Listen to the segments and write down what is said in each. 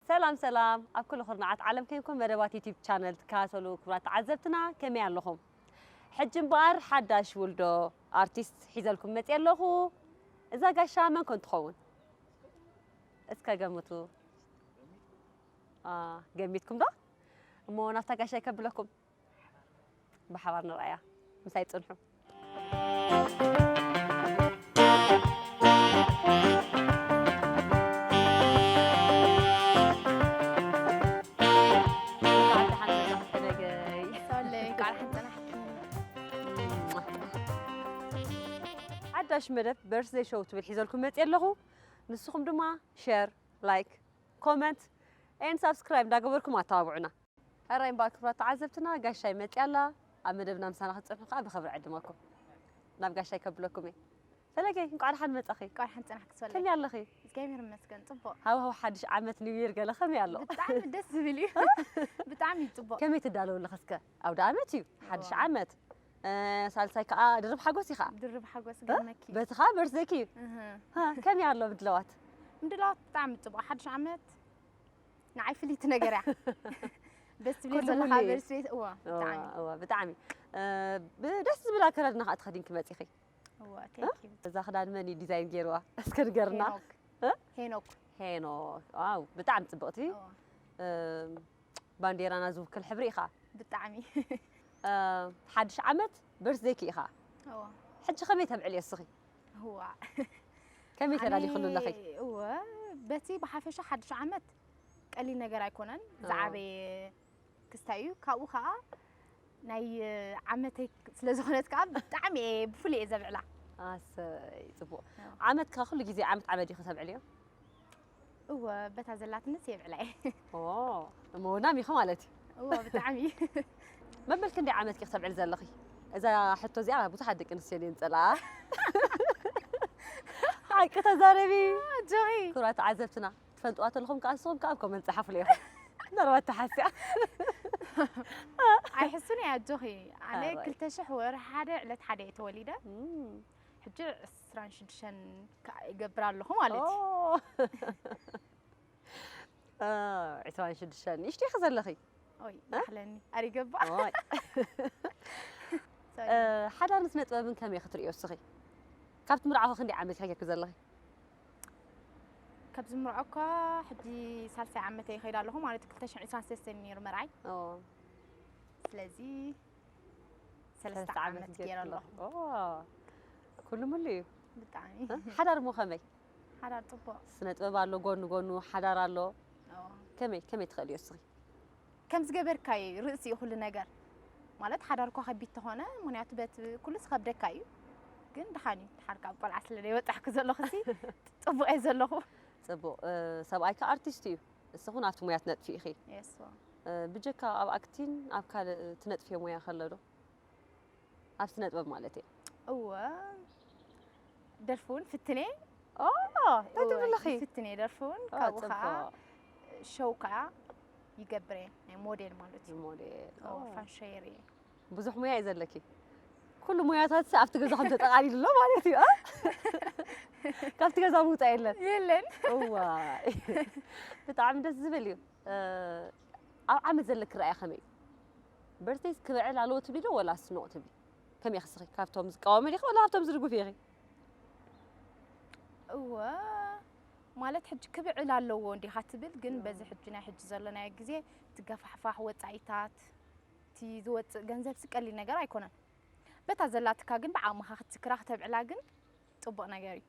ሰላም ሰላም፣ ኣብ ኩሉ ኩርናዓት ዓለም ከይንኩም መደባት ዩቲዩብ ቻነል ትከታተሉ ክቡራት ተዓዘብትና ከመይ ኣለኹም? ሕጂ እምበኣር ሓዳሽ ውልዶ ኣርቲስት ሒዘልኩም መፅእ ኣለኹ። እዛ ጋሻ መን ኮን ትኸውን? እስከ ገምቱ። አ፣ ገሚትኩም ዶ? እሞ ናብታ ጋሻ ይከብለኩም። ብሓባር ንርኣያ። ምሳይ ጽንሑ። እንኳዕ ደሓን መጻእኪ ፈለገይ። ሳለይ፣ እንኳዕ ደሓን ጸናሕኪ። ሓዳሽ መደብ በርዝደይ ሾው ትብል ሒዘልኩም መጽእ ኣለኹ። ንስኹም ድማ ሸር፣ ላይክ፣ ኮመንት ኤን ሳብስክራይብ እንዳገበርኩም ኣተባብዑና። ሕራይ እምበኣር ክቡራት ተዓዘብትና፣ ጋሻይ መፅያ ኣላ። ኣብ መደብና ምሳና ክትፀንሑ ከዓ ብኽብሪ ዕድመኩም። ናብ ጋሻይ ከብለኩም እየ። ፈለገይ፣ እንቋዕ ደሓን መፃኺ። እንቋዕ ደሓን ፀናሕኪ ሰለይ። ከመይ ኣለኺ? እግዚኣብሔር ይመስገን፣ ፅቡቕ። ሃዋህው ሓድሽ ዓመት ኒው ይር ገለ ከመይ ኣሎ? ብጣዕሚ ደስ ዝብል እዩ። ብጣዕሚ እዩ ፅቡቕ። ከመይ ትዳለዊ ኣለኺ እስከ? ኣውደ ዓመት እዩ፣ ሓድሽ እዋ። ዓመት። እ፣ ሳልሳይ ከዓ ድርብ ሓጎስ እዩ ከዓ። ድርብ ሓጎስ እ? ገርመኪ። በቲ ከዓ በርዝደይኪ እዩ። እህ። ሃ፣ ከመይ ኣሎ ምድላዋት? ምድላዋት ብጣዕሚ ፅቡቕ። ሓድሽ ዓመት ንዓይ ፍልይቲ ነገር እያ። ደስ ትብል ኩሉ ዘለኻ ሙሉ እዩ። በርዝደይ፣ እዋ፣ እዋ፣ ብጣዕሚ። እዋ፣ ብጣዕሚ። እ፣ ብደስ ዝብል ኣከዳድና ከዓ ተኸዲንኪ መፂኺ። እዋ፣ እ? ቴንክ ዩ። እዛ ክዳን መን እዩ ዲዛይን ገይርዋ? እስከ ንገርና። ሄኖክ። እ? ሄኖክ። ሄኖክ። ዋው፣ ብጣዕሚ ፅብቕቲ። እዋ። እ፣ ባንዴራና ዝውክል ሕብሪ ኢኻ። ብጣዕሚ። እ፣ ሓድሽ ዓመት በርዝደይኪ ኢኻ። እዋ። ሕጂ ከመይ ተብዕልዮ እስኺ? እዋ። ከመይ ኣነ ተዳሊኽሉ ኣለኺ? እወ፣ በቲ ብሓፈሻ ሓድሽ ዓመት ቀሊል ነገር ኣይኮነን። እዋ። ዝዓበየ ክስታይ እዩ። ካብኡ ኸዓ ናይ ዓመተይ ስለ ዝኾነት ከኣ ብጣዕሚ እየ፣ ብፍሉይ እየ ዘብዕላ። ኣሰይ፣ ጽቡቕ። እዋ። ዓመት ከ ኩሉ ግዜ ዓመት ዓመት ዲኺ ተብዕልዮ? እወ፣ በታ ዘላትንስ የብዕላ እየ። ኦ፣ እሞ ናም ኢኺ ማለት እዩ። እወ፣ ብጣዕሚ። መበል ክንደይ ዓመት ኢኺ ክተብዕሊ ዘለኺ? እዛ ሕቶ እዚኣ ብዙሓት ደቂ ኣንስትዮ እየን ዝጸልኣ። ሓቂ ተዛረቢ። ኣጆኺ። ክቡራት ተዓዘብትና፣ ትፈልጥዋ ተለኹም ከኣ ንስኹም ከኣ ኣብ ኮመንት ጸሓፉለይ ኢኹም። ምናልባት ተሓስያ። ኣይሕሱን እየ፣ ኣጆኺ። ኣነ ኣራይ። ክልተ ሽሕ ወርሒ ሓደ ዕለት ሓደ እየ ተወሊደ። እም። ሕጂ ዕስራን ሽዱሽተን ከኣ ይገብር ኣለኹ ማለት እዩ። ኦ። አ፣ ዕስራን ሽዱሽተን ንእሽቶ ኢኺ ዘለኺ። ኦይ፣ እ? ይሓለኒ። ኣረ ይገባእ። ኦይ። ሶሪ። እ፣ ሓዳርን ስነ ጥበብን ከመይ ክትርእዮ እስኺ? ካብ ትምርዓዊ ክንደይ ዓመት ኢኺ ጌርኪ ዘለኺ? ካብ ዝምርዖ እኳ ሕጂ ሳልሳይ ዓመተይ ይኸይድ ኣለኹ ማለት እዩ። ክልተ ሽሕን ዕስራን ሰለስተን ነይሩ መርዓይ። ኦ። ስለዚ ሰለስተ ሰለስተ ዓመት ዓመት ገይረ ጌርኪ ኣለኹ። ኣለኺ። ኦ፣ ኩሉ ሙሉ እዩ። ብጣዕሚ። እ? ሓዳር እሞ ከመይ? ሓዳር ጽቡቕ። ስነ ጥበብ ኣሎ፣ ጎኑ ጎኑ ሓዳር ኣሎ። ኦ። ከመይ፣ ከመይ ትኽእልዮ እስኺ? ከም ዝገበርካዮ ርእሲ እዩ ኩሉ ነገር። ማለት ሓዳር እኳ ከቢድ ተኾነ፣ ምኽንያቱ በቲ ኩሉ ዝኸብደካ እዩ። ግን ደሓን እዩ። ደሓር ካብ ቆልዓ ስለ ዘይወጣሕኩ ዘለኹ ሲ ጽቡቕ እየ ዘለኹ። ጽቡቕ። እ፣ ሰብኣይካ ኣርቲስት እዩ። እስኹ ናብቲ ሙያ ትነጥፊ ኢኺ። የስ። እ፣ ብጀካ ኣብ ኣክቲን ኣብ ካልእ ትነጥፍዮ ሙያ ከሎ ዶ? ኣብ ስነ ጥበብ ማለት እየ። እወ፣ ደርፊ እውን ፍትን እየ። ኦ፣ እንታይ እወ፣ ትብሊ ኣለኺ? ይፍትን እየ ደርፊ እውን። ኦ፣ ካብኡ ጽቡቕ። ከዓ ሾው ከዓ ይገብር እየ፣ ናይ ሞዴል ማለት እዩ። ሞዴል። እወ፣ ኦ። ፋሽን ሾየር እየ። ብዙሕ ሙያ እዩ ዘለኪ። ኩሉ ሙያታት ኣብቲ ገዛኹም ተጠቓሊሉ ኣሎ ማለት እዩ፣ እ? ካብቲ ገዛ ምውፃእ የለን። የለን። እዋይ። ብጣዕሚ ደስ ዝብል እዩ። እ፣ ኣብ ዓመት ዘለኪ ራእይ ከመይ እዩ? በርዝደይስ ክብዕል ኣለዎ ትብሊ ዶ ወላስ ኖእ ትብሊ? ከመይ ኢኺ እስኺ? ካብቶም ዝቃወሙ ዲኺ ወላ ካብቶም ዝድግፉ ኢኺ? እወ፣ ማለት ሕጂ ክብዕል ኣለዎ እንዲኻ ትብል፣ ግን እወ። በዚ ሕጂ ናይ ሕጂ ዘለናዮ ግዜ እቲ ገፋሕፋሕ ወጻኢታት፣ እቲ ዝወጽእ ገንዘብሲ ቀሊል ነገር ኣይኮነን። በታ ዘላትካ ግን ብዓቕምኻ ክትዝክራ ክተብዕላ ግን ጽቡቕ ነገር እዩ።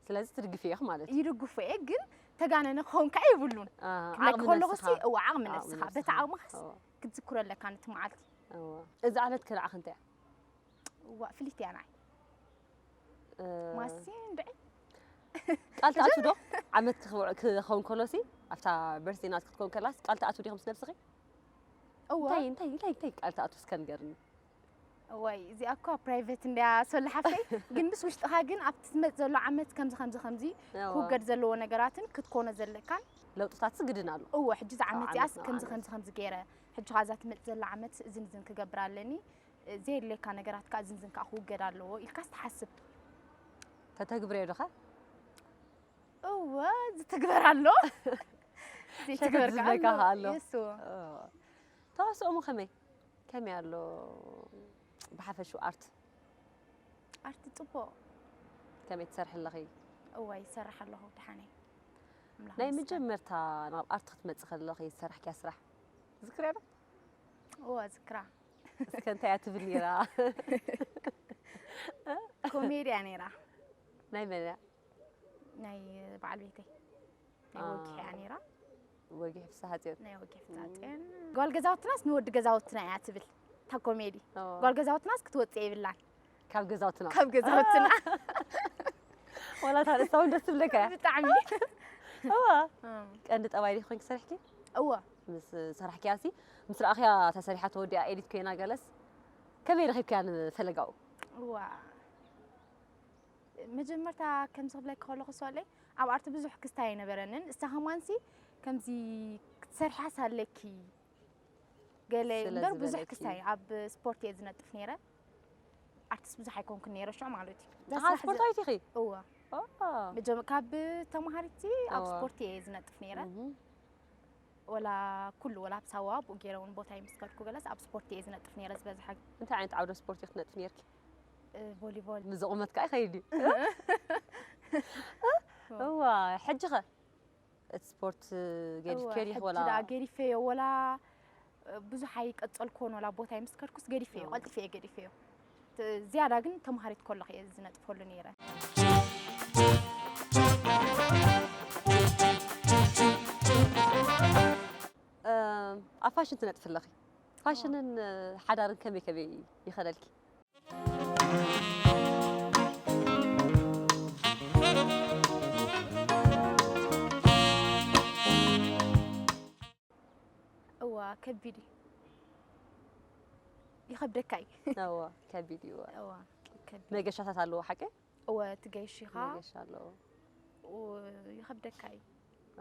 ስለዚ ትድግፍዮ ኢኺ ማለት እዩ። ይድግፎ እየ፣ ግን ተጋነነ ክኸውን ከኣ የብሉን። አ፣ ክብለኪ ዓቕሚ ከለኹ ነፍስኻ። ሲ፣ እወ፣ ዓቕሚ ዓቕሚ ነፍስኻ። ነፍስኻ። በታ ዓቕምኻስ ኦ። ክትዝክሮ ኣለካ ነቲ መዓልቲ። እወ። እዛ ዕለት ከ ንዓ ክንታይ እያ? እዋእ፣ ፍልይቲ እያ ንዓይ። እ፣ ማሲ እንድዒ። ቃል ትኣቱ ዶ? ዓመት ክኽው-፣ ክኸውን ከሎሲ፣ ኣብታ በርዝደይ ናት ክትከውን ከላስ፣ ቃል ትኣቱ ዲኹም ምስ ነብስኺ? እወ። እንታይ፣ እንታይ፣ እንታይ፣ እንታይ ቃል ትኣቱ እስከ ንገርኒ? እዋይ፣ እዚኣ እኳ ፕራይቬት እንድያ ሶሊ ሓፍተይ፣ ግን ምስ ውሽጥኻ ግን ኣብቲ ዝመጽእ ዘሎ ዓመት ከምዚ፣ ከምዚ፣ ከምዚ እዋ። ክውገድ ዘለዎ ነገራትን ክትኮኖ ዘለካን ለውጥታት ግድን ኣሎ። እወ፣ ሕጂ እዛ ዓመት እዚኣስ ዓመት ከምዚ ንዓመት። ከምዚ ከምዚ ገይረ፣ ሕጂ ኸኣ እዛ ትመጽእ ዘላ ዓመት እዝን እዝን ክገብር ኣለኒ፣ ዘየድልየካ ነገራት ከኣ እዝን እዝን ከኣ ክውገድ ኣለዎ ኢልካስ ትሓስብ? ተተግብርዮ ዶ ኸ? እወ፣ ዝትግበር ኣሎ። ሸተት ዝብለካ ከኣ ኣሎ። የስዎ። ተዋስኦሙ ከመይ? ከመይ ኣሎ ብሓፈሽኡ ኣርት? ኣርት ጽቡቕ። ከመይ ትሰርሒ ኣለኺ? እወ፣ ይሰርሕ ኣለኹ፣ ደሓነይ። ኣምላኽ ናይ ይመስገን። መጀመርታ ናብ ኣርት ክትመጽእ ከለኺ ዝሰራሕክያ ስራሕ ትዝክርያ ዶ? እወ፣ ዝክራ። እስከ እንታይ እያ ትብል ነይራ? ኮሜድያ ነይራ። ናይ መን እያ? ናይ በዓል ቤተይ። ናይ አ። ወጊሕ እያ ነይራ። ወጊሕ ፍስሓጽዮን። ናይ ወጊሕ ፍስሓጽዮን። ጓል ገዛውትናስ ንወዲ ገዛውትና እያ ትብል። እታ ኮሜዲ። ኦ። ጓል ገዛውትናስ ክትወጽእ የብላን። ካብ ገዛውትና። ካብ ገዛውትና። ወላ እታ ርእሳ እውን ደስ ትብለካ እያ። ብጣዕሚ። እዋ። እም። ቀንዲ ጠባይ ዲኺ ኮይንኪ ሰሪሕኪ? እወ። ምስ ሰራሕክያሲ፣ ምስ ረኣኽያ ተሰሪሓ ተወዲኣ ኤዲት ኮይና ገለስ፣ ከመይ ረኺብክያ ንፈለጋኡ? እዋ። መጀመርታ ከምዚ ክብለኪ ከለኹ ሶለይ፣ ኣብ ኣርቲ ብዙሕ ክስታይ ኣይነበረንን። እሳ ከማንሲ ከምዚ ክትሰርሕያስ ኣለኪ ገለ ስለ እምበር ብዙሕ ዝበለኪ። ክስታይ ኣብ ስፖርት እየ ዝነጥፍ ነይረ። ኣርቲስት ብዙሕ ኣይኮንኩን ነይረ ሽዑ ማለት እዩ። እዛ ኣኻ ስራሕ ስፖርታዊት ኢኺ? እወ። ኦ። መጀመ ካብ ተማሃሪቲ ኣብ እወ። ስፖርት እየ ዝነጥፍ ነይረ። እም። ወላ ኩሉ ወላ ኣብ ሳዋ ኣብኡ ገይረ እውን ቦታ ይምስከርኩ ገለስ ኣብ ስፖርት እየ ዝነጥፍ ነይረ ዝበዝሐ። እንታይ ዓይነት ዓውደ ስፖርት ኢኺ ትነጥፍ ነይርኪ? እ፣ ቮሊቦል። ንዝቑመት ከኣ ይኸይድ እዩ። እዋ፣ ሕጂ ኸ? እቲ ስፖርት ገዲፍክዮ እወ፣ ዲኺ ሕጂ ወላ? ደኣ ገዲፈዮ ወላ ብዙሕ ኣይቀጸልኩዎን ወላ ቦታ ይምስከርኩስ ገዲፈዮ፣ እወ። ቀልጢፈ እየ ገዲፈዮ። ት-፣ ዝያዳ ግን ተምሃሪት ከለኹ እየ ዝነጥፈሉ ነይረ። እም፣ ኣብ ፋሽን ትነጥፊ ኣለኺ። ፋሽንን ሓዳርን ከመይ ከመይ ይኸደልኪ? እዋ ከቢድ እዩ። ይኸብደካ እዩ። እዋ፣ ከቢድ እዩ። እዋ። እዋ ከቢድ። መገሻታት ኣለዎ ሓቂ? እወ ትገይሽ ኢኻ። መገሻ ኣለዎ። ው-፣ ይኸብደካ እዩ።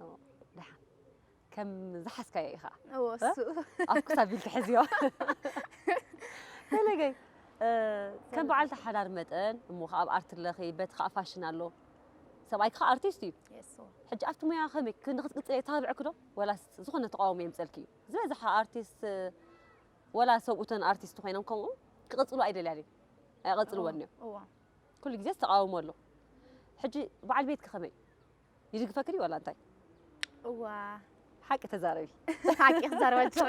እዎ፣ ደሓን። ከም ዝሓዝካዮ ኢኻ። እወ እ? እሱ። ኣብ ክሳብ ኢልኪ ሕዝዮ። ፈለገይ፣ እ፣ ከም በዓልቲ ሓዳር መጠን፣ እሞ ከኣ ኣብ ኣርቲ ኣለኺ፣ በቲ ከኣ ፋሽን ኣሎ። ሰብኣይኪ ከኣ ኣርቲስት እዩ። የስ፣ እወ። ሕጂ ኣብቲ ሙያ ከመይ ክ-፣ ንኽትቅጽሊ የተባብዐኪ ዶ? ወላስ ዝኾነ ተቃውሞ የምጸልኪ እዩ? ዝበዝሐ ኣርቲስት፣ እ፣ ወላ ሰብኡተን ኣርቲስት ኮይኖም ከምኡ ክቕጽሉ ኣይደልያን እየን። ኣይቐጽልወን እዮም። እወ። ኩሉ ግዜ ዝተቃውሞ ኣሎ። ሕጂ በዓል ቤትኪ ከመይ? ይድግፈኪ ድዩ ዋላ እንታይ? እዋ። ሓቂ ተዛረቢ። ሓቂ ክዛረብ ኣጆኺ።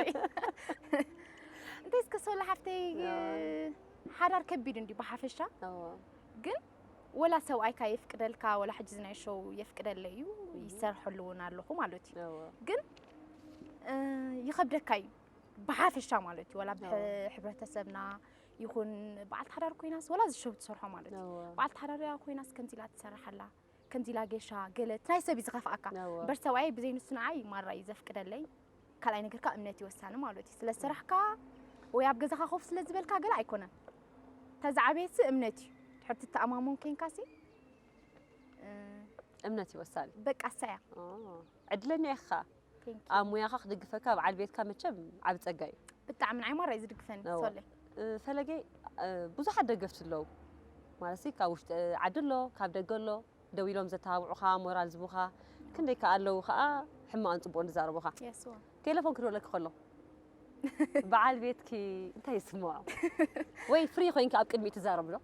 እንታይ እስከ ሶላ ሓፍተይ፣ ሓዳር ከቢድ እንድዩ ብሓፈሻ። እዋ። ግን ወላ ሰብኣይካ የፍቅደልካ፣ ወላ ሕጂ እዚ ናይ ሾው የፍቅደለይ እዩ፣ እህ። ይሰርሐሉ እውን ኣለኹ ማለት እዩ። እዋ። ግን፣ እ፣ ይኸብደካ እዩ ብሓፈሻ ማለት እዩ። ወላ ብሕ-፣ እዋ። ሕብረተሰብና ይኹን በዓልቲ ሓዳር ኮይናስ፣ ወላ እዚ ሾው ትሰርሖ ማለት እዩ። እዋ። በዓልቲ ሓዳር እያ ኮይናስ ከምዚ ኢላ ትሰርሕ ኣላ። ከምዚ ኢላ ጌሻ ገለ ትናይ ሰብ እዩ ዝኸፍኣካ። እወ። እምበር ሰብኣይ ብዘይ ንሱ ንዓይ ማራ እዩ ዘፍቅደለይ። ካልኣይ ነገር ከኣ እምነት እዩ ወሳኒ ማለት እዩ። ስለ ዝሰራሕካ ወይ ኣብ ገዛኻ ኮፍ ስለ ዝበልካ ገለ ኣይኮነን። እታ ዝዓበየትሲ እምነት እዩ። ድሕሪ ትተኣማመንኩ ኮይንካሲ፣ እ፣ እምነት እዩ ወሳኒ። በቃ እሳ እያ። ኦ፣ ዕድለኛ ኢኻ። Thank you። ኣብ ሙያኻ ክድግፈካ በዓል ቤትካ መቸም ዓቢ ጸጋ እዩ። ብጣዕሚ ንዓይ ማራ እዩ ዝድግፈኒ፣ እወ። ሶለይ። እ፣ ፈለገይ፣ እ፣ ብዙሓት ደገፍቲ ኣለዉ። ማለትሲ ካብ ውሽጢ ዓዲ ኣሎ፣ ካብ ደገ ኣሎ። ደው ኢሎም ዘተባብዑኻ፣ ሞራል ዝህቡኻ ክንደይ ከኣ ኣለዉ ከኣ ሕማቕን ጽቡቕን ዝዛረቡኻ። የስዋ። ቴሌፎን ክድወለኪ ከሎ በዓል ቤትኪ እንታይ ይስምዖ? ወይ ፍሪ ኮይንኪ ኣብ ቅድሚኡ ትዛረቢ ዶ?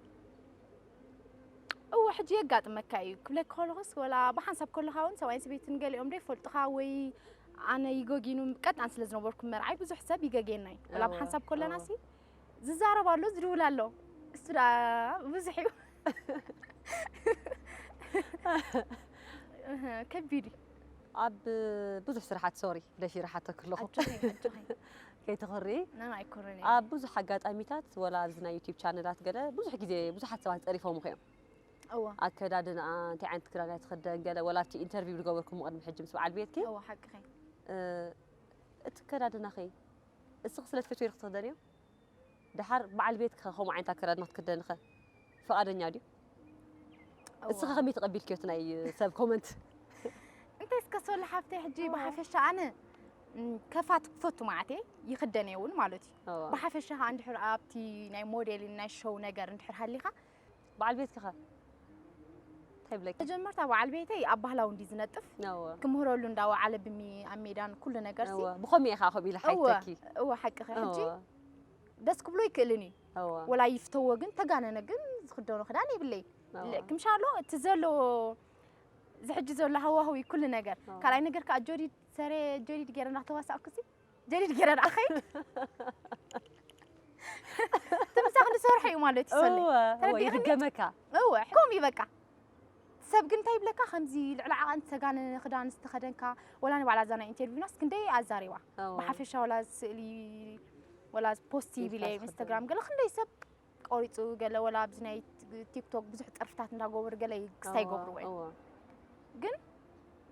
እወ፣ ሕጂ የጋጥመካ እዩ። ክብለኪ ከለኹስ ወላ ብሓንሳብ ከለኻ እውን ሰብኣይን ሰበይትን ገሊኦም ዶ ይፈልጡኻ ወይ ኣነ ይገግዩኒ፣ ቀጣን ስለ ዝነበርኩ መርዓይ ብዙሕ ሰብ ይገግየና እዩ። ወላ እወ፣ ብሓንሳብ ከለና እወ። ሲ ዝዛረብ ኣሎ፣ ዝድውል ኣሎ። እሱ ደኣ ብዙሕ እዩ። እህ፣ ከቢድ እዩ። ኣብ ብዙሕ ስራሓት፣ ሶሪ፣ ደፊረ ሓተኪ ኣለኹ። ኣጆኺ፣ ኣጆኺ። ከይትኹሪ። ናና ኣይኮነን እዩ። ኣብ ብዙሕ ኣጋጣሚታት፣ ወላ ኣብዚ ናይ ዩቲዩብ ቻነላት ገለ ብዙሕ ግዜ ብዙሓት ሰባት ጸሪፎምኺ እዮም። እወ። ኣከዳድንኣ፣ እንታይ ዓይነት ክዳን እያ ትኽደን፣ ገለ ወላ ኣብቲ ኢንተርቪው ዝገበርኩሞ ቅድሚ ሕጂ ምስ በዓል ቤትኪ። እወ፣ ሓቅኺ። እ፣ እቲ ኣከዳድናኺ፣ እስኺ ስለ ትፈትዮ ኢኺ ትኽደንዮ? ደሓር በዓል ቤትኪ ኸ ከምኡ ዓይነት ኣከዳድና ክትክደኒ ኸ ፍቓደኛ ድዩ? እወ። እስኺ ከመይ ተቐቢልክዮ እቲ ናይ ሰብ ኮመንት? እንታይ እስከ ሶሊ ሓፍተይ፣ ሕጂ ብሓፈሻ ኣነ፣ ም፣ ከፋት ክፈቱ ማለት እየ፣ ይኽደን እየ እውን ማለት እዩ። ብሓፈሻ ከዓ እንድሕር ኣብቲ ናይ ሞዴሊን ናይ ሾው ነገር እንድሕር ሃሊኻ፣ በዓል ቤትኪ ኸ እንታይ ይብለኪ? መጀመርታ በዓል ቤተይ ኣብ ባህላዊ እንዲ ዝነጥፍ፣ ክምህረሉ እንዳወዓለ ብሚ-፣ ኣብ ሜዳን ኩሉ ነገር ሲ። ብኸምኡ እየ ከዓ ከምኡ ኢለ ሓይተኪ። እወ፣ ሓቅኺ። ሕጂ ደስ ክብሎ ይክእልን እዩ። ወላ ይፍተዎ ግን ተጋነነ ግን ዝኽደኖ ክዳን የብለይ። ክምሻሎ እቲ ዘሎ፣ እዚ ሕጂ ዘሎ ሃዋህው እዩ ኩሉ ነገር። ካልኣይ ነገር ከዓ ጆዲድ ሰሬ፣ ጆዲድ ገይረ እንዳተዋሳእኩ ሲ፣ ጀዲድ ገይረ ደኣ ኸይድ። ትምሳኽ ንሰርሖ እዩ ማለት እዩ፣ ሰለይ። እወ፣ እወ፣ ተረዲእኺ? ይርገመካ። እወ፣ ከምኡ እዩ በቃ። ሰብ ግን እንታይ ይብለካ፣ ከምዚ ልዕሊ ዓቐን ተጋነነ ክዳን ዝተኸደንካ፣ ወላ ንባዕላ እዛ ናይ ኢንተርቪውናስ ክንደይ ኣዛሪባ። እወ። ብሓፈሻ ወላ ስእሊ፣ ወላ ፖስት ይብል ኢንስታግራም ገለ ክንደይ ሰብ ቆሪፁ፣ ገለ ወላ ኣብዚ ናይ ቲክቶክ ብዙሕ ፀርፍታት እንዳገበሩ ገለ ክስታይ ይገብርዎ እዮም። እወ። ግን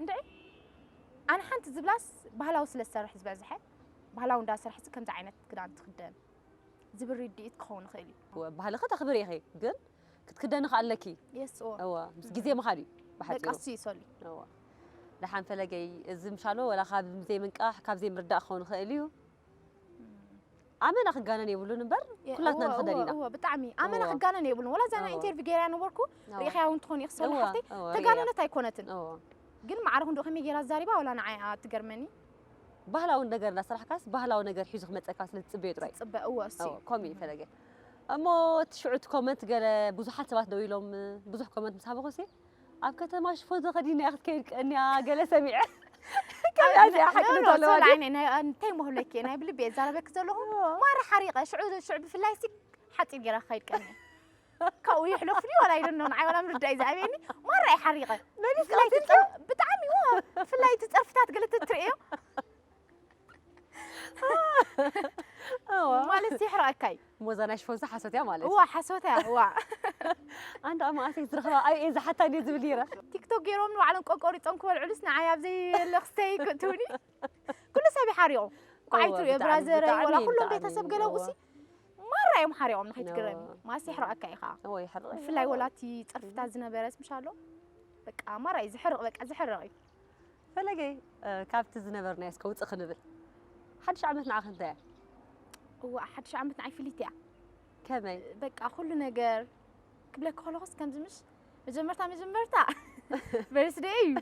እንድዒ ኣነ ሓንቲ ዝብላስ ባህላዊ ስለ ዝሰርሕ ዝበዝሐ፣ ባህላዊ እንዳሰርሕሲ ከምዚ ዓይነት ክዳን ትኽደን ዝብል ርድኢት ክኸውን ይኽእል እዩ። እወ፣ ባህልኺ ተኽብሪ ኢኺ፣ ግን ክትክደኒ ከ ኣለኪ። የስ፣ እወ። እወ፣ ምስ ግዜ ምኻድ እዩ ብሓጺሩ። በቃ እሱ እዩ ሶሊ። እወ። ደሓን ፈለገይ፣ እዚ ምሻሎ ወላ ካብ ዘይምንቃሕ፣ ካብ ዘይምርዳእ ክኸውን ይኽእል እዩ። ኣመና ክጋነን የብሉን እምበር፣ የ-፣ ኩላትና እወ፣ ንኽደን እወ፣ ኢና። እወ፣ ብጣዕሚ። ኣመና እወ። ክጋነን የብሉን። ወላ እዛ ናይ እወ። ኢንተርቪው ገይራ ነበርኩ፣ እወ። ርኢኻያ እውን ትኾኒ ኢኺ፣ ሶሊ እወ፣ ሓፍተይ፣ እወ፣ ተጋነነት ርኢያ። ኣይኮነትን። እወ። ግን ማዕረ ክንድኡ ከመይ ገይራ ኣዛሪባ፣ ወላ ንዓይ እያ ትገርመኒ። ባህላዊ ነገር እንዳሰራሕካስ፣ ባህላዊ ነገር ሒዙ ክመጸካ ስለ ትጽበዮ ጥራይ። ትጽበ፣ እወ፣ እሱ። እወ፣ ከምኡ እዩ ፈለገ። እሞ እቲ ሽዑ እቲ ኮመንት ገለ ብዙሓት ሰባት ደው ኢሎም፣ ብዙሕ ኮመንት ምስ ሃበኹሲ፣ ኣብ ከተማ ሽፎን ተኸዲና እያ ክትከይድ ቀንያ ገለ ሰሚዐ። ከምኣ እዚኣ ሓቂ ኖ፣ ኖ፣ ዘለዋ ሶሊ ድያ? ዓይነይ፣ ናይ፣ እንታይ መህለኪ፣ ናይ ብልቢ እየ ዛረበኪ ዘለኹ። እዎ። ማራ ሓሪቐ፣ ሽዑ፣ ሽዑ ብፍላይ ሲ ሓፂር ገይራ ክኸይድ ቀንየ። ካብኡ ይሕለፉኒ ዋላ ኣይደኖ፣ ንዓይ ዋላ ምርዳእ እዩ ዝኣበየኒ። ማራ እየ ሓሪቐ። መሊስ ብፍላይ ቀልጢልኪ? ትፀ-፣ ብጣዕሚ፣ እዎ፣ ብፍላይ እቲ ፀርፍታት ገለ ትትርእዮ። እዋ። ማለት የሕርቐካ እዩ። እሞ እዛ ናይ ሽፎንሳ ሓሶት እያ ማለት። እዋ፣ ሓሶት እያ፣ እዋ። ኣንዳ መዓሰይ ዝረኸባ፣ ኣይ፣ እየ ዝሓታ እንድየ ዝብል ነይረ። ቲክቶክ ገይሮም ንባዕሎም ቆቆሪጾም ክበልዕሉስ ንዓይ ኣብ ዘይለ ክስተይ ክእትውኒ። ኩሉ ሰብ ይሓሪቑ። እኳ እዋ፣ ኣይትርእዮ፣ ብጣዕሚ፣ ብራዘረይ፣ ብጣዕሚ፣ ወላ ኩሎም ብጣዕሚ፣ ቤተሰብ ገለ እዋ። ውሲ ማራ እዮም ሓሪቖም ንኸይትግረሚ። እዋ። ማስ የሕርቐካ እዩ ኸዓ። እዋ፣ የሕርቕ እዩ። ብፍላይ ወላ እቲ ጸርፍታት ዝነበረስ ምሻሎ። በቃ ማራ እዩ ዝሕርቕ፣ በቃ ዝሕርቕ እዩ። ፈለገይ፣ እ፣ ካብቲ ዝነበርናዮ እስከ ውፅእ ክንብል። ሓድሽ ዓመት ንዓኺ እንታይ እያ? እዋ፣ ሓድሽ ዓመት ንዓይ ፍልይቲ እያ። ከመይ? በቃ፣ ኩሉ ነገር ክብለኪ ከለኹስ ከምዚ፣ ምሽ፣ መጀመርታ፣ መጀመርታ፣ በርስደይ እዩ።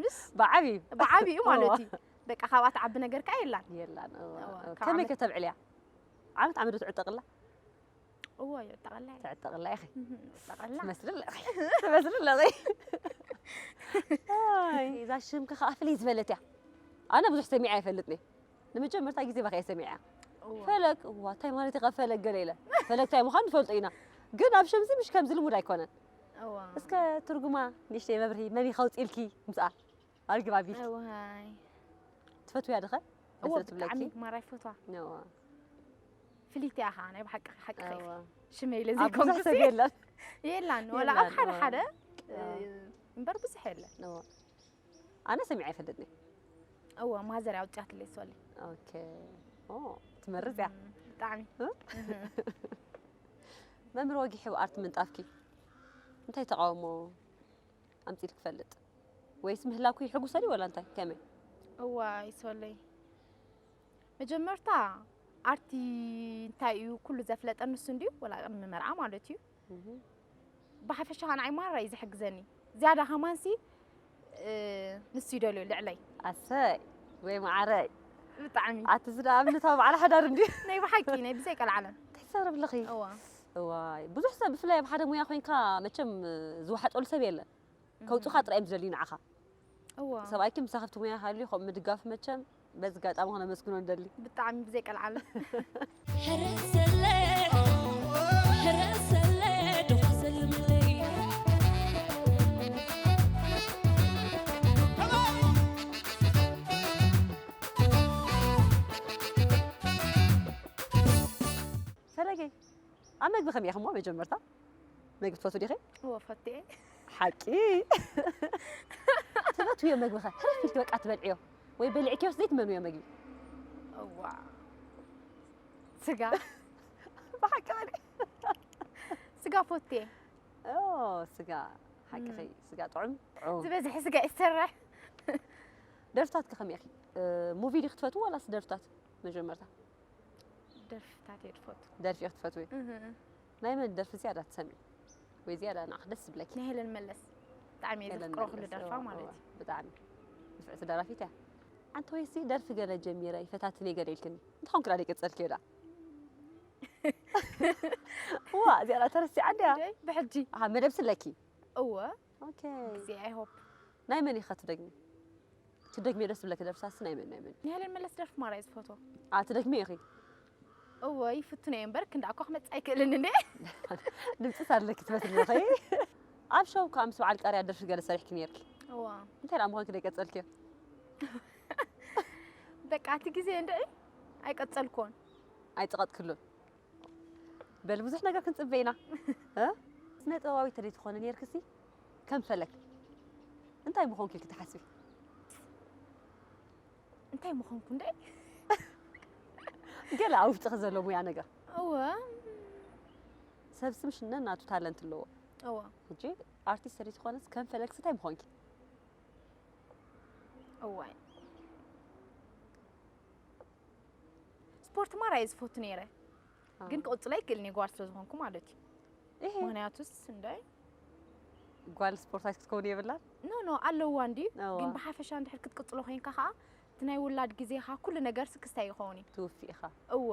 ምሽ፣ ብዓብዩ። ብዓብዩ ማለት እዩ። እዋ። በቃ፣ ካብኣ ትዓቢ ነገር ከኣ የላን። የላን፣ እዋ። እዋ፣ እዋ። ካብ ከመይ ዓመት ከተብዕልያ? ዓመት ዓመት ዶ ትዕጠቕላ? እዎ፣ ይዕጠቐላ እየ። ትዕጠቕላ ኢኺ። እህ፣ ይዕጠቐላ። ትመስሊ ኣለኺ። ትመስሊ ኣለኺ። ኣይ፣ እዛ ሽምኪ ከኣ ፍልይ ዝበለት እያ። ኣነ ብዙሕ ሰሚዐ ኣይፈልጥን እየ። ንመጀመርታ ግዜ ባኻ እየ ሰሚዐያ። እዎ። ፈለግ፣ እዋ፣ እንታይ ማለት እዩ ካብ ፈለግ ገለ ኢለ። ፈለግ እንታይ ምዃኑ ንፈልጦ ኢና። ግን ኣብ ሸምዚ ምሽ ከምዚ ልሙድ ኣይኮነን። እዋ። እስከ ትርጉማ ንእሽተይ መብርሂ መን እዩ ከውፅኢልኪ ምስኣ? ኣርግብ ኣቢልኪ። እዋይ። ትፈትውያ ድኸ? እዎ፣ ደስ ትብለኪ? ብጣዕሚ ማራ ይፈትዋ። እዋ። ፍልይቲ እያ ኸዓ፣ ናይ ብሓቂ ሓቂ እዋ። ኸይፍ። ሽመይ ኢለ ኣብ ብዙሕ ዘይኮንኩሲ። ሰብ የለን። የላን፣ ወላ ኣብ የላን፣ ሓደ እዋ። ሓደ፣ እዋ። እ፣ እምበር ብዙሕ የለን። እዋ። ኣነ ሰሚዐ ኣይፈልጥን እየ። እዋ፣ ማዘር ኣውፅያትለይ ሶሊ። ኦኬ። ኦ፣ ትመርፅ እያ። እም፣ ብጣዕሚ። እ? እህ። መምህር ወጊሑ ኣብ ኣርት ምንጣፍኪ እንታይ ተቃውሞ ኣምጺእልኪ ይፈልጥ? ወይስ ምህላውኪ ይሕጉሰ ድዩ ወላ እንታይ? ከመይ? እዋይ ሶለይ፣ መጀመርታ ኣርቲ እንታይ እዩ ኩሉ ዘፍለጠኒ ንሱ እንድዩ፣ ወላ ቅድሚ መርዓ ማለት እዩ። እህ። ብሓፈሻ ኸኣ ንዓይ ማራ እዩ ዝሕግዘኒ። ዝያዳ ከማንሲ፣ እ፣ ንሱ ይደልዮ ልዕለይ። ኣሰይ፣ ወይ መዓረይ። ብጣዕሚ። ኣቲ እዚ ደኣ እምነታዊ በዓል ሓዳር እንድዩ። ናይ ብሓቂ፣ ናይ ብዘይ ቀልዓለም። እንታይ ትዛረቢ ኣለኺ? እዋ። እዋይ፣ ብዙሕ ሰብ ብፍላይ ኣብ ሓደ ሙያ ኮይንካ መቸም ዝወሓጠሉ ሰብ የለን። ከውጹኻ ጥራይ እዮም ዝደልዩ ንዓኻ። እዋ። ሰብኣይኪ ምሳኺ ኣብቲ ሙያ ሃልዩ ከምኡ ምድጋፍ መቸም በዚ ኣጋጣሚ ከነመስግኖ ንደሊ። ብጣዕሚ ብዘይ ቀልዓለም። ሕረሰለ፣ ሕረሰለ፣ ዶ ክሰልምለይ። ፈለገይ፣ ኣብ መግቢ ከመይ ኢኺ እሞ መጀመርታ? መግቢ ትፈትዊ ዲኺ? እወ፣ ፈትየ። ሓቂ? ትፈትውዮ መግቢ ኸ? ሕርፍ ኢልኪ በቃ ትበልዕዮ? ወይ በሊዕክዮስ ዘይትመንውዮ መግቢ? እዋ። ስጋ። ብሓቂ በሊ። ስጋ ፈትየ። ኦ፣ ስጋ። ሓቅኺ፣ እም። ስጋ ጥዑም፣ ጥዑም። ዝበዝሐ ስጋ ይሰርሕ። ደርፍታት ከ ከመይ ኢኺ? እ፣ ሙቪ ዲኺ ትፈትዊ ዋላስ ደርፍታት መጀመርታ? ደርፍታት እየ ዝፈቱ። ደርፊ ኢኺ ትፈትዊ? ናይ መን ደርፊ ዝያዳ ትሰምዒ? ወይ ዝያዳ ንዓኺ ደስ ዝብለኪ? ናይ ሄለን መለስ ብጣዕሚ እየ ሄለን ዘፍቅሮ ኩሉ መለስ፣ ደርፋ እዋ፣ ማለት እዋ፣ እዩ። ብጣዕሚ ንፍዕቲ ደራፊት እያ። ኣንቲ ወይሲ ደርፊ ገለ ጀሚረ ይፈታትኒ ገለ ኢልክኒ? እንተኾንኪ ዳ ደይቀጸልክዮ ዳ? እዋ፣ እዚኣ ዳ ተረሲዓ እንድያ። እንደ ብሕጂ ኣሃ፣ መደብ ስለኪ? እወ ኦኬ። ግዜ I hope ናይ መን ኢኻ ትደግሚ? ትደግሚ ደስ ዝብለኪ ደርፍታትሲ ናይ መን ናይ መን? ናይ ሄለን መለስ ደርፊ ማራ እየ ዝፈትዎ። ኣ፣ ትደግሚ ኢኺ? እወ ይፍትኖ እየ እምበር ክንዲ ኣኳ ክመጽእ ኣይክእልን እንደ ድምፂ ሳለኪ ትፈትኒ ኢኺ? ኣብ ሾው ከዓ ምስ በዓል ቃርያ ደርፊ ገለ ሰሪሕኪ ነይርኪ። እዋ እንታይ ደኣ ምዃንኪ ደይቀጸልክዮ? በቃ እቲ ግዜ እንደ ኣይቀጸልኩዎን። ኣይጸቐጥክሉን። በል ብዙሕ ነገር ክንጽበ ኢና። እ? ስነ ጥበባዊት ተደይትኾኒ ነይርክሲ ከም ፈለግ እንታይ ምኾንኪ ኢልኪ ትሓስቢ? እንታይ ምኾንኩ እንደ ገለ ኣብ ውሽጥኺ ዘሎ ሙያ ነገር። እወ ሰብ ስምሽ ነናቱ ታለንት ኣለዎ። እወ ሕጂ ኣርቲስት ተደይትኾነስ ከም ፈለግሲ እንታይ ምኾንኪ? እዋይ ስፖርት ማራ እየ ዝፈቱ ነይረ። ግን ክቕጽሎ ኣይክእልን እየ ጓል ስለ ዝኾንኩ ማለት እዩ። እሄ ምኽንያቱስ እንደ ጓል ስፖርታዊት ክትከውን የብላን። ኖ ኖ ኣለዋ እንዲ እዋ። ግን ብሓፈሻ እንድሕር ክትቅጽሎ ኮይንካ ከዓ እቲ ናይ ውላድ ግዜኻ ኩሉ ነገር ክስታይ ይኸውን እዩ። ትውፊ ኢኻ። እወ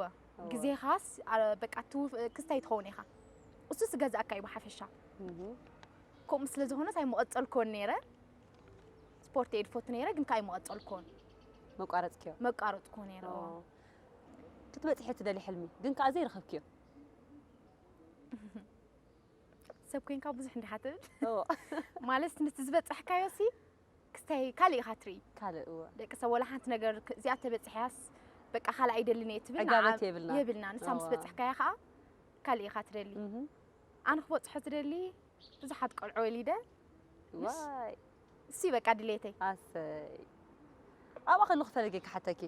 ግዜኻስ ኣ፣ በቃ ትውፍ- ክስታይ ትኸውን ኢኻ። እሱስ ገዛእካ እዩ ብሓፈሻ። እህ። ከምኡ ስለ ዝኾነስ ኣይመቐጸልኮን ነይረ። ስፖርት እየ ዝፈቱ ነይረ ግን ከዓ ኣይመቐጸልኮን። መቋረጽክዮ። መቃረጥኮ ነይረ። እዋ። ክትበጽሒ ትደሊ ሕልሚ ግን ከዓ ዘይረኸብክዮ። ሰብ ኮይንካ ብዙሕ እንዲኻ ትብል እዎ። ማለት ነቲ ዝበጻሕካዮ ሲ ክስታይ ካልእ ኢኻ ትርኢ። ካልእ እዎ። ደቂ ሰብ ወላ ሓንቲ ነገር ክ- እዚኣ ተበጽሕያስ በቃ ካልእ ኣይደልን እየ ትብል ዕጋበት ንዓ የብልናን። የብልናን ንሳ ምስ እዋ። በጻሕካያ ከዓ ካልእ ኢኻ ትደሊ። እህ። ኣነ ክበጽሖ ዝደሊ ብዙሓት ቆልዑ ወሊደ ዋይ እሲ በቃ ድሌተይ። ኣሰይ። ኣብኣ ከለኹ ፈለገ ክሓተኪ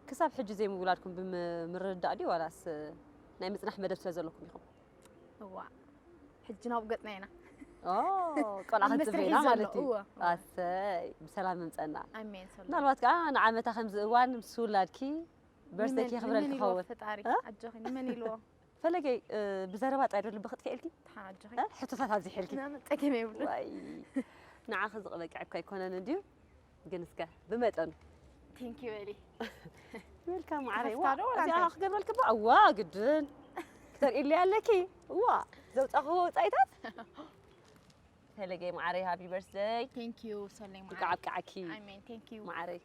ክሳብ ሕጂ ዘይምውላድኩም ብምርድዳእ ድዩ ዋላስ ናይ ምጽናሕ መደብ ስለ ዘለኩም ኢኹም? እዋ ሕጂ ናብ ገጽና ኢና። ኦ፣ ቆልዓ ኣብ መስርሕ ክትጽበይና እዩ ዘሎ፣ ማለት እዩ። እወ። ኣሰይ ብሰላም ምምጸና። ኣሜን ሰሎ ምናልባት ከዓ ንዓመታ ከምዚ እዋን ምስ ውላድኪ በርስተኪ ንመን- ክብረል ንመን ኢልዎ ክኸውን። ፈጣሪ እ? ኣጆኺ ንመን ኢልዎ? ፈለገይ እ፣ ብዘረባ ጥራይ ዶ ልቢ ክትፍኤልኪ? ተሓን ኣጆኺ እ? ሕቶታት ኣብዚሕልኪ። ጸገም የብሉ። ዋይ ንዓኺ ዝቕበቅዕ እኮ ኣይኮነን እንድዩ ግን እስከ ብመጠኑ ቴንኪ በሊ። ዌልካም ማዕረይ ከፍታ ዶ ወላ እዚኣ እንታይ? ክገብረልኪ ባ እዋ ግድን ክተርእይለይ ኣለኪ። እዋ ዘውፃኽዎ ወፃኢታት ፈለገይ ማዕረይ ሃቢ በርስደይ ቴንኪዩ ሰለይ ማዓረይ። ይቃዓብቃዓኪ ኣሜን ቴንኪዩ። ማዕረይ።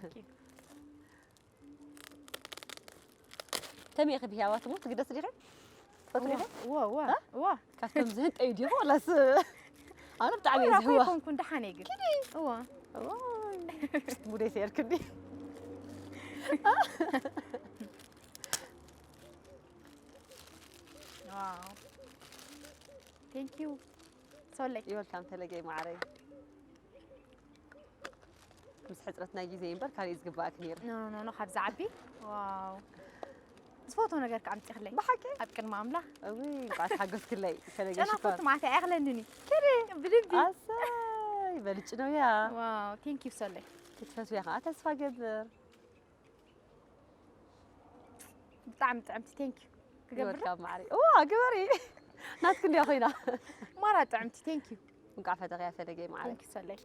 ቴንኪዩ። ከመይ ኢኺ ብህያዋት እሞ ትግደስ ዲኺ? ትፈትዊ ዲኺ? እዋ እዋ እ? እዋ ካብቶም ዝህንጠዩ ዲኹ ወላስ ኣነ ብጣዕሚ እየ እዋ ዝህዋ። ኮንኩ እንደሓነ ግን እዋ እዋይ፣ ሙደይ ሰየርክኒ። ዋው ቴንኪዩ ሶለይ። ይወልካም ተለገይ ማዕረይ። ምስ ሕፅረት ናይ ግዜ እምበር ካልእ ዝግባኣክ ነይሩ። ኖ ኖ ኖ ካብ ዝዓቢ ዋው ዝፈትዎ ነገር ከዓ ኣምፂኽለይ ብሓቂ? ኣብ ቅድሚ ኣምላኽ እውይ እንኳዕ ተሓገዝክለይ። ተለገ ጨና ሽኮር። ፈቱ ማለት ኣይኣኽለንን እዩ። ብልቢ ኣሰይ በልጭ ነው ያ። ዋው ቴንኪዩ ሶለይ። ክትፈትውያ ከዓ ተስፋ ገብር። ብጣዕሚ ጥዕምቲ ቴንኪዩ። ክገብር ይወድካ ማዕሪ እዋ ግበሪ። ናትክ እንዲያ ኮይና። ማራ ጥዕምቲ ቴንኪዩ። እንኳዕ ፈተኽያ ፈለገይ ማዕሪ። ቴንኪዩ ሶለይ።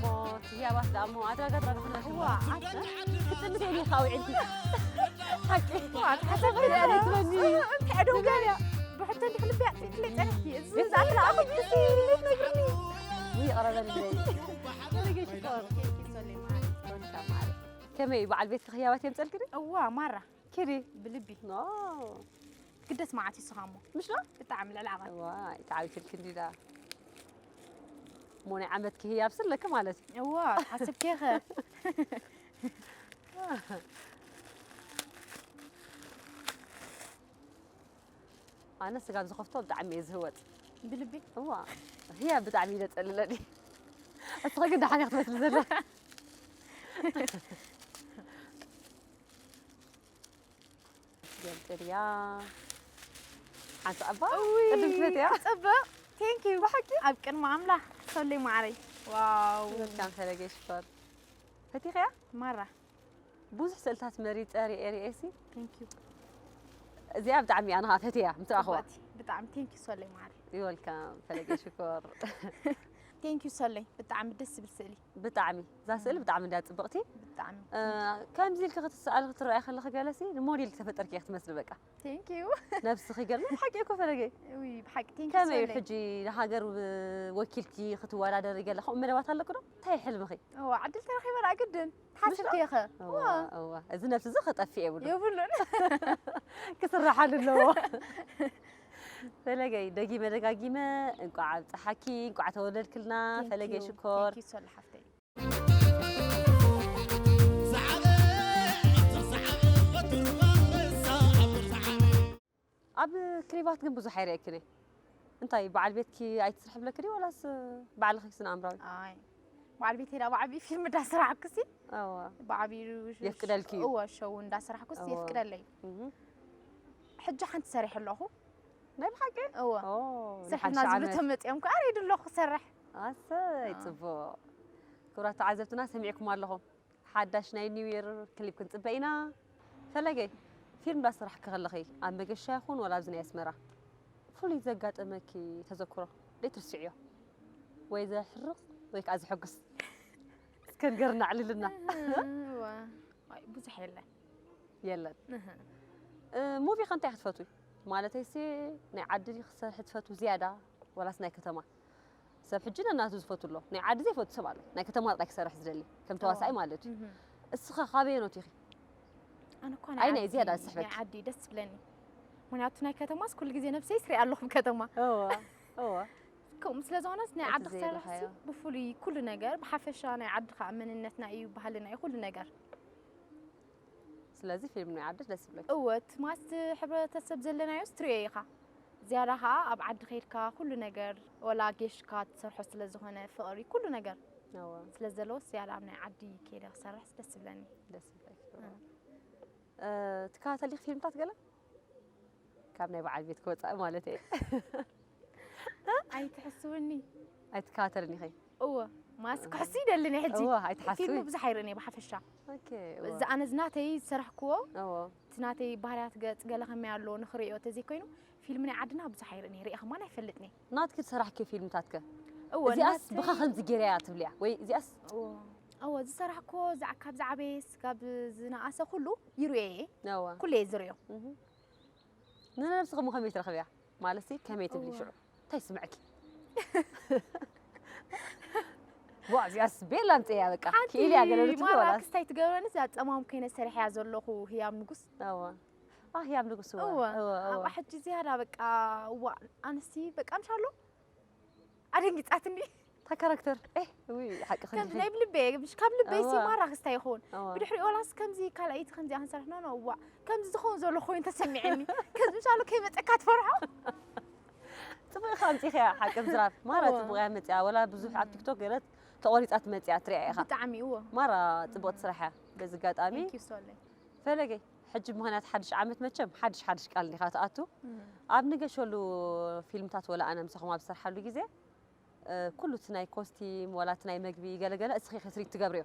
ሞት ህያባት ደኣ እሞ ኣድራጋ ኣድራጋ ኾና እዋ ኣት ክትምደኒ ኢኻ ውዒልኪ። ሓቂ እዋ ኣት ሓሳብ ገለ ትበኒ። እንታይ ዶ ገለ ብሕቶ እንዲሕ ልቢ ኣጥፊእክለይ ጸኒሕኪ። እዚ ዝኣክል ኣመት ክትነግርኒ። ውይ ይቕረ በልለይ። ፈለገይ ሽኮር። ቴንኪዩ ሶለይ ማዕሪ። ወንካ ማዕሪ። ከመይ በዓል ቤትኪ ህያባት የምጸልክኒ? እዋ ማራ ኪዲ። ብልቢ ኖ። ግደስ መዓት ይስኻ እሞ ምሽ ዶ? ብጣዕሚ ልዕሊ ዓቐን እዋይ ተዓዊትልኪ እንዲዳ። እሞ ናይ ዓመትኪ ህያብ ስለኪ ማለት እዩ። እዋ ሓስብኪ ኢኸ። ኣነ ስጋ ዝኸፍቶ ብጣዕሚ እየ ዝህወፅ። ብልቢ እዋ ህያብ ብጣዕሚ እዩ ዘፀልለኒ። እስኺ ግን ደሓን እያ ክትመስሊ ዘለኺ። ገምጥልያ ሓንቲ ኣባ ቅድም ትፈትያ። ጽብቕ ቴንክ ዩ ብሓቂ ኣብ ቅድሚ ኣምላኽ ሰለይ ማዕረይ። ዋው። ዌልካም ፈለገ ሽኮር። ፈቲኽያ? ማራ። ብዙሕ ስእልታት መሪጸ ሪኤ ሪኤሲ። Thank you። እዚኣ ብጣዕሚ ኣነ ኸዓ ፈትያ ምስ ረኣኽዋ። ጽብቕቲ። ብጣዕሚ thank you ሶለይ ማሪ። ዌልካም ፈለገ ሽኮር። Thank you ሶለይ። ብጣዕሚ ደስ ዝብል ስእሊ። ብጣዕሚ እዛ ስእሊ ብጣዕሚ እንዳ ጽብቕቲ። ብጣዕሚ። እ፣ ከምዚ ኢልኪ ክትሰኣሊ ክትረኣይ ከለኺ ገለሲ ንሞዴል ተፈጠርኪ ክትመስሊ በቃ። Thank you። ነብስኺ ገለ ብሓቂ እኮ ፈለገ። ውይ ብሓቂ thank you ከመይ እዩ ሶለይ። ሕጂ ንሃገር ብ-፣ ወኪልኪ ክትወዳደሪ ገለ ከምኡ መደባት ኣለኪ ዶ? እንታይ እዩ ሕልምኺ? እዋ ዕድል ተረኺበ ደኣ ግድን። ተሓሲብክዮ ኸ? እዋ፣ እዋ። እዚ ነብሲ እዚ ክጠፍእ የብሉ። የብሉን። ክስራሓሉ ኣለዎ። ፈለገይ ደጊመ ደጋጊመ እንቋዕ ኣብፀሓኪ፣ እንቋዕ ተወለድክልና። ፈለገይ ሽኮር። Thank you ሶለይ ሓፍተይ። ኣብ ክሊባት ግን ብዙሕ ኣይርእየክን እየ። እንታይ በዓል ቤትኪ ኣይትስርሒ ብለኪ ድዩ ዋላስ ባዕልኺ ስነ ኣእምራዊ? ኣይ በዓል ቤተይ ዳ ብዓብዪ ፊልም እንዳሰራሕኩሲ እዋ። ብዓብዪ የፍቅደልኪ እዩ? እወ ሸው እንዳሰራሕኩስ እወ። የፍቅደለይ። እህ። ሕጂ ሓንቲ ሰሪሐ ኣለኹ። ናይ ብሓቂ? እወ ኦ፣ ስርሕና ንሓድሽ ዝብሉ ዓመት። ተመፅኦም ከዓ ሬድ ኣለኹ ክሰርሕ። ኣሰይ ኣዎ። ፅቡቕ። ክቡራት ተዓዘብትና ሰሚዕኩም ኣለኹም። ሓዳሽ ናይ ኒው ይር ክሊፕ ክንፅበ ኢና። ፈለገይ ፊልም እንዳሰራሕኪ ከለኺ ኣብ መገሻ ይኹን ወላ ኣብዚ ናይ ኣስመራ ፍሉይ ዘጋጠመኪ ተዘክሮ ደይ ትርስዕዮ ወይ ዘሕርቕ ወይ ከዓ ዘሐጉስ እስከ ንገርና ኣዕልልና። እዋ። ኣይ ብዙሕ የለን። የለን። እህ። እ፣ ሙቪ ከ እንታይ ክትፈትዊ? ማለተይሲ ናይ ዓዲ ክሰርሒ ትፈትዊ ዝያዳ ወላስ ናይ ከተማ? ሰብ ሕጂ ነናቱ ዝፈቱ ኣሎ። ናይ ዓዲ ዘይፈቱ ሰብ ኣሎ። ናይ ከተማ ጥራይ ክሰርሕ ዝደሊ ከም ተዋሳኢ ማለት እዩ። እስኻ ካበየኖት ኢኺ? ኣነ እኳ ኣይ ናይ ዝያዳ ዝስሕበኪ? ናይ ዓዲ ደስ ትብለኒ። ምክንያቱ ናይ ከተማስ ኩሉ ግዜ ነብሰይ ስሪኣ ኣለኹ ብከተማ። እዋ እዋ። ከምኡ ስለ ዝኾነስ ናይ እቲ ዓዲ ክሰርሕ ዘይደለኻዮ። ብፍሉይ ኩሉ ነገር ብሓፈሻ ናይ ዓድኻ መንነትና እዩ ባህልና እዩ ኩሉ ነገር። ስለዚ ፊልም ናይ ዓዲ ደስ ይብለኪ? እወ እቲ ማስ ሕብረተሰብ ዘለናዮ ስትሪዮ ኢኻ። ዝያዳ ከዓ ኣብ ዓዲ ከይድካ ኩሉ ነገር ወላ ጌሽካ ትሰርሖ ስለ ዝኾነ ፍቕሪ ኩሉ ነገር እዋ ስለ ዘለዎስ ዝያዳ ኣብ ናይ ዓዲ ከይደ ክሰርሕስ ደስ ይብለኒ። ደስ ይብለኪ። እ። እ፣ ትከታተሊ ፊልምታት ገለ ካብ ናይ በዓል ቤት ክወፃእ ማለት እየ። ኣይትሕስውኒ። ኣይትከታተልን ኢኺ? እወ ማስ ክሕሱ ይደልን እየ ሕጂ። እወ ኣይትሓስዊ። ፊልም ብዙሕ ኣይርእን እየ ብሓፈሻ። ኦኬ፣ እወ። እዚ ኣነ ዝናተይ ዝሰራሕክዎ እወ። እቲ ናተይ ባህርያት ገጽ ገለ ከመይ ኣለዎ ንኽርእዮ ተዘይኮይኑ ፊልም ናይ ዓድና ብዙሕ ኣይርእን እየ ርእየ ከማን ኣይፈልጥን እየ። ናትኪ ዝሰራሕኪ ፊልምታት ከ? እወ እዚኣስ ናተይ- ብኻ ከምዚ ገይረያ ትብልያ ወይ እዚኣስ እወ። እወ ዝሰራሕክዎ ዝዓ- ካብ ዝዓበየስ ካብ ዝነኣሰ ኩሉ ይርእዮ እየ። እወ። ኩሉ እየ ዝርእዮ። እህ። ንነብስኺ እሞ ከመይ ትረኽብያ? ማለትሲ ከመይ ትብሊ እወ። ሽዑ እንታይ ይስምዐኪ? ዋ እዚኣስ ቤላ ኣምፅእያ በቃ ሓንቲ ክኢልያ ገለ ልትብሊ ማራ ወላስ? ክስታይ ትገብረንስ እዛ ጸማም ኮይነ ሰሪሐያ ዘለኹ ህያብ ንጉስ። እወ። ኣህ ህያብ ንጉስ እወ። እወ እወ እወ። ኣብኣ ሕጂ ዝያዳ በቃ እዋ ኣንስቲ በቃ ምሻሎ ኣደንጊጻትኒ። እታ ካራክተር ኤ ውይ ሓቂ ከምዚ ክንድሕን ናይ ብልበይ ምሽ ካብ ልበይ ሲ እዋ። ማራ ክስታይ ይኸውን። እዋ። ብድሕሪኡ ዋላስ ከምዚ ካልኣይቲ ከምዚኣ ክንሰርሕ ኖ ኖ እዋ ከምዚ ዝኸውን ዘሎ ኮይኑ ተሰሚዐኒ። ከምዚ ምሻሎ ከይመፀካ ትፈርሖ። ፅቡቅ ኢኻ ኣምፂኽያ ሓቂ ምዝራብ ማራ እዋ። ፅቡቅ እያ መፅያ ወላ ብዙሕ ኣብ ቲክቶክ ገለ ተቆሪፃ ትመፅያ ትሪኣ ኢኻ ብጣዕሚ እዎ። ማራ ፅቡቅ ትስራሕ እያ በዚ ኣጋጣሚ Thank you ሶለይ። ፈለገይ ሕጂ ምኽንያት ሓድሽ ዓመት መቸም ሓድሽ ሓድሽ ቃል እንዲኻ ትኣቱ ኣብ ንገሸሉ ፊልምታት ወላ ኣነ ምሳኹም ኣብ ዝሰርሓሉ ግዜ እ፣ ኩሉ እቲ ናይ ኮስቲም ዋላ እቲ ናይ መግቢ ገለገለ እስኺ ክትሪት ትገብርዮ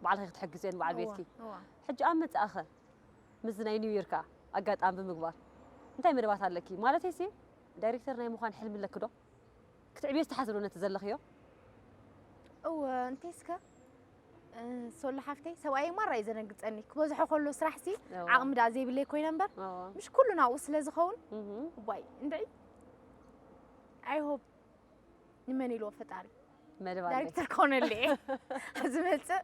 ባዕልኺ ክትሕግዝዮ ንበዓል እዋ፣ ቤትኪ እዋ። ሕጂ ኣብ መፅኣኸ ምስዚ ናይ ኒው ይር ከዓ ኣጋጣሚ ብምግባር እንታይ መደባት ኣለኪ ማለተይሲ ዳይሬክተር ናይ ምዃን ሕልሚ ኣለኪ ዶ ክትዕብዮ ዝተሓስብ ዶ ነቲ ዘለኽዮ እወ እንተይስከ እ፣ ሶሎ ሓፍተይ ሰብኣይ ማራ እዩ ዘደንግፀኒ ክበዝሖ ከሎ ስራሕ ሲ እዋ። ዓቕሚ ዳ ዘይብለይ ኮይነ እምበር እዋ። ምሽ ኩሉ ናብኡ ስለ ዝኸውን እህ። እዋይ እንድዒ I hope ንመን ኢልዎ ፈጣሪ መደብ ኣለይ ዳይሬክተር ከሆነለ ዝመፅእ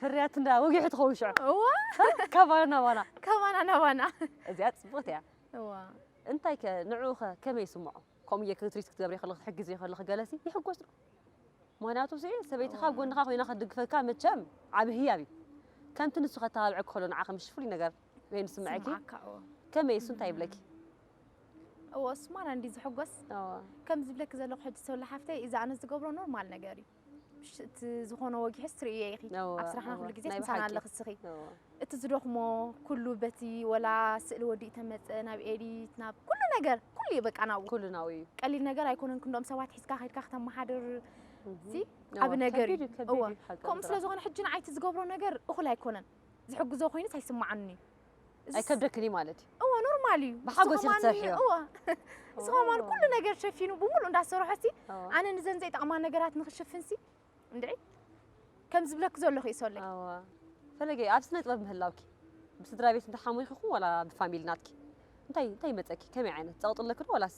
ፍርያት እንዳ ወጊሑ ትኸውን ሽዑ እዋ ካባና ናባና ካባና ናባና እዚኣ ፅቡቅት እያ እዋ እንታይ ከ ንዕኡ ከ ከመይ ይስምዖ ከምኡ እየ ክትሪት ክትገብሪ ከለኺ ትሕግዚ ከለኺ ገለሲ ይሕጎስ ዶ ምክንያቱ ሲ ሰበይትኻ ኣብ ጎንኻ ኮይና ክትድግፈካ መቸም ዓብ ህያብ እዩ ከምቲ ንሱ ከተባብዐ ከሎ ንዓኸ ምሽ ፍሉይ ነገር ወይ ንስምዐኪ ስምዓካ እዎ ከመይ እሱ እንታይ ይብለኪ እዎ እሱማ ና እንዲ ዝሕጎስ እዎ። ከም ዝብለኪ ዘለኹ ሕጂ ሰብለ ሓፍተይ እዚ ኣነ ዝገብሮ ኖርማል ነገር እዩ ምሽ እቲ ዝኾነ ወጊሕስ ትርእዮ ኢኺ እዎ፣ ኣብ ስራሕና እዎ። ኩሉ ግዜ ናይ ምሳና ብሓቂ። ኣለኺ እስኺ እዎ። እቲ ዝደኽሞ ኩሉ በቲ ወላ ስእሊ ወዲኡ ተመፀ ናብ ኤዲት ናብ ኩሉ ነገር ኩሉ እዩ በቃ ናብኡ። ኩሉ ናብኡ እዩ። ቀሊል ነገር ኣይኮነን፣ ክንዶም ሰባት ሒዝካ ከይድካ ከተመሓድር እህ። ሲ እዋ፣ ዓቢ ነገር እዩ። ከቢድ እዩ፣ ከቢድ እዋ። እዩ፣ ሓቂ ከምኡ ስለ ጥራሕ። ዝኾነ ሕጂ ንዓይ እቲ ዝገብሮ ነገር እኹል ኣይኮነን። ዝሕግዞ ኮይኑስ ኣይስምዓንን እዩ። እዚስ ኣይከብደክን እዩ ማለት እዩ። እዋ ኖርማል እዩ። ብሓጎስ ንሱ ከማን ክትሰርሕዮ። እዋ። ንሱ ከማን ኩሉ ነገር ሸፊኑ ብምሉእ እንዳሰርሖ ሲ እዋ። ኣነ ንዘን ዘይጠቕማ ነገራት ንኽሽፍን ሲ እንድዒ ከም ዝብለክ ዘለኹ ይሶለይ። እዋ። ፈለገ ኣብ ስነ ጥበብ ምህላውኪ ብስድራ ቤት እንተሓሞይኺ ይኹን ዋላ ብፋሚሊ ናትኪ እንታይ እንታይ ይመፀኪ? ከመይ ዓይነት ፀቕጢ ኣለኪ ዶ ዋላስ?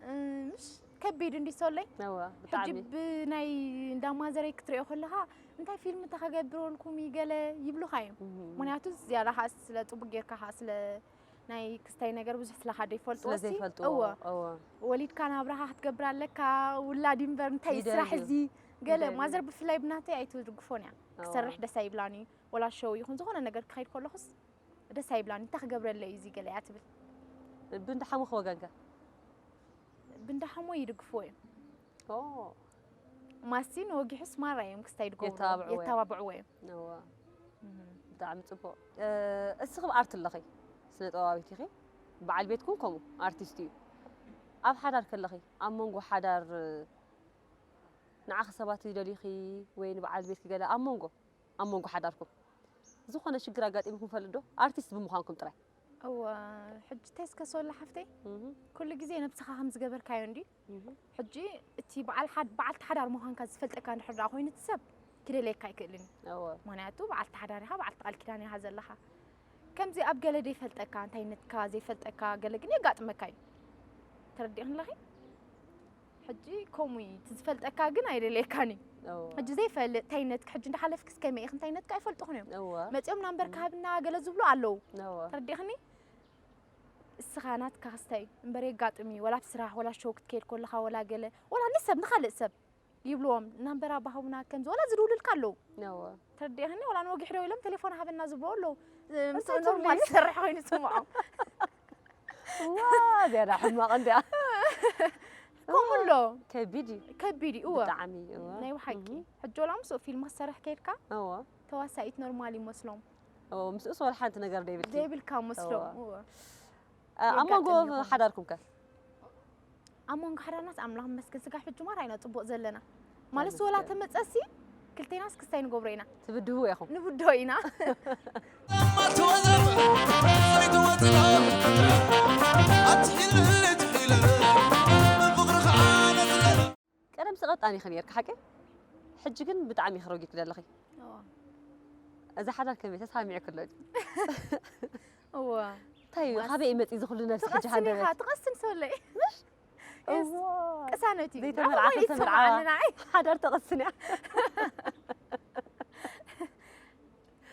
እም፣ ምሽ ከቢድ እንዲ ሶለይ። እዋ ሕጂ ብጣዕሚ። ብናይ እንዳ ማዘረይ ክትሪኦ ከለኻ እንታይ ፊልም እንተ ከገብረልኩም እዩ ገለ ይብሉኻ እዮም። እህ። ምክንያቱ ዝያዳ ከዓ ስለ ፅቡቅ ጌርካ ከዓ ስለ ናይ ክስታይ ነገር ብዙሕ ስለ ካደ ይፈልጥዎ ስለ ሲ ዘይፈልጥዎ። እወ እዋ። ወሊድካ ናብራኻ ክትገብር ኣለካ ውላድ እምበር እንታይ ይደልዩ። ስራሕ እዚ ገለ ይደልዩ። ማዘር ብፍላይ ብናተይ ኣይትድግፎን እያ። እዋ። ክሰርሕ ደስ ኣይብላን እዩ። ወላ ሸው ይኹን ዝኾነ ነገር ክኸይድ ከለኹስ ደስ ኣይብላን እንታይ ክገብረለይ እዚ ገለ እያ ትብል። ብእንዳ ሓሙኺ ወገንከ? ብእንዳ ሓሞ ይድግፍዎ እዮም። ኦ ማሲን ወጊሑስ ማራ እዮም ክስታይ ድገብሩ የተባብዕዎ እዮም። የተባብዕዎ እዮም። እዋ። እህ። ብጣዕሚ ጽቡቕ። እ፣ እስኺ ብ ኣርት ኣለኺ፣ ስነ ጥበባዊት ኢኺ፣ በዓል ቤትኩም ከምኡ ኣርቲስት እዩ። ኣብ ሓዳር ከለኺ ኣብ መንጎ ሓዳር፣ እ፣ ንዓኺ ሰባት ይደልዩኺ ወይ ንበዓል ቤትኪ ገለ ኣብ መንጎ ኣብ መንጎ ሓዳርኩም ዝኾነ ሽግር ኣጋጢምኩም ይፈልጥ ዶ? ኣርቲስት ብምዃንኩም ጥራይ። እወ ሕጂ ተስከሶላ ሓፍተይ እህ፣ ኩሉ ግዜ ነብስኻ ከም ዝገበርካዮ እንዲ እህ፣ ሕጂ እቲ በዓል ሓድ በዓልቲ ሓዳር ምዃንካ ዝፈልጠካ እንድሕር ደኣ ኮይኑ እቲ ሰብ ክደልየካ ኣይክእልን እዩ። እወ፣ ምክንያቱ በዓልቲ ሓዳር ኢኻ በዓልቲ ቃል ኪዳን ኢኻ ዘለኻ። ከምዚ ኣብ ገለ ዘይፈልጠካ እንታይነትካ ዘይፈልጠካ ገለ ግን የጋጥመካ እዩ። ተረዲእክኒ ኣለኺ? ሕጂ ከምኡ እዩ እቲ ዝፈልጠካ ግን ኣይደልየካን እዩ። እወ፣ ሕጂ ዘይፈልጥ እንታይነትካ ሕጂ እንዳሓለፍክስ ከመይ ኢኺ እንታይነትካ ኣይፈልጡኽን እዮም። እወ፣ መፂኦም ናምበርካ ሃብና ገለ ዝብሉ ኣለዉ። እወ፣ ተረዲእኽኒ? እስኻ ናትካ ክስታይ እምበር የጋጥም እዩ። ወላ ኣብ ስራሕ ወላ ሾው ክትከይድ ከለኻ ወላ ገለ ወላ ንሰብ ንኻልእ ሰብ ይብልዎም ናምበር ኣባ ሃቡና ከምዚ ወላ ዝድውልልካ ኣለዉ። እወ፣ ተረዲእኽኒ? ወላ ንወጊሕ ደው ኢሎም ቴሌፎን ሃበና ዝብልዎ ኣለዉ። ምስኡ እንታይ ኖርማል ትብሊ? ዝሰርሕ ኮይኑ ይስምዖም። ዋ፣ ዝያዳ ሕማቕ እንድያ። ከምኡ ኣሎ። ከቢድ እዩ። ከቢድ እዩ እወ። ብጣዕሚ እወ። ናይ ብሓቂ እህ፣ ሕጂ ወላ ምስኡ ፊልም ክሰርሕ ከይድካ እወ። ተዋሳኢት ኖርማል ይመስሎም እወ፣ ምስኡስ ወላ ሓንቲ ነገር ደይብልኪ። ዘይብልካ መስሎም እወ። እወ። እ፣ ኣብ መንጎ የጋጥም ይኾን። ሓዳርኩም ከ? ኣብ መንጎ ሓዳርናስ ኣምላኽ መስገን ስጋ ሕጂ ማራ ኢና ጽቡቕ ዘለና ማለት ተመስገን። ወላ ተመጸሲ ክልቴናስ ክስታይ ንገብሮ ኢና ትብድሁ ኢኹም። ንብዶ ኢና። እማ ትወዘፍ፣ ትወፅሎ፣ ኣትሒልኒ ትሒለ፣ ብፍቕርኻ ነፅለ። ቀደም ስቐጣን ኢኺ ነርኪ ሓቂ? ሕጂ ግን ብጣዕሚ ኢኺ ረጊድኪ ዘለኺ። እወ። እዚ ሓዳር ከመይ ተስማሚዕኪ ኣሎ ድዩ? እወ። እንታይ እዩ? ማስ- ካበይ እዩ መፂኡ እዚ ኩሉ ነብሲ ሕጂ ትቐስን ኢኻ፣ ሃንደበት? ትቐስን ሰለይ። እዋ። ቅሳነት እዩ። ዘይተመርዓኸ ኣሁን ተመርዓዋ። ይሰማዓኒ ንዓይ። ሓዳር ተቐስን እያ።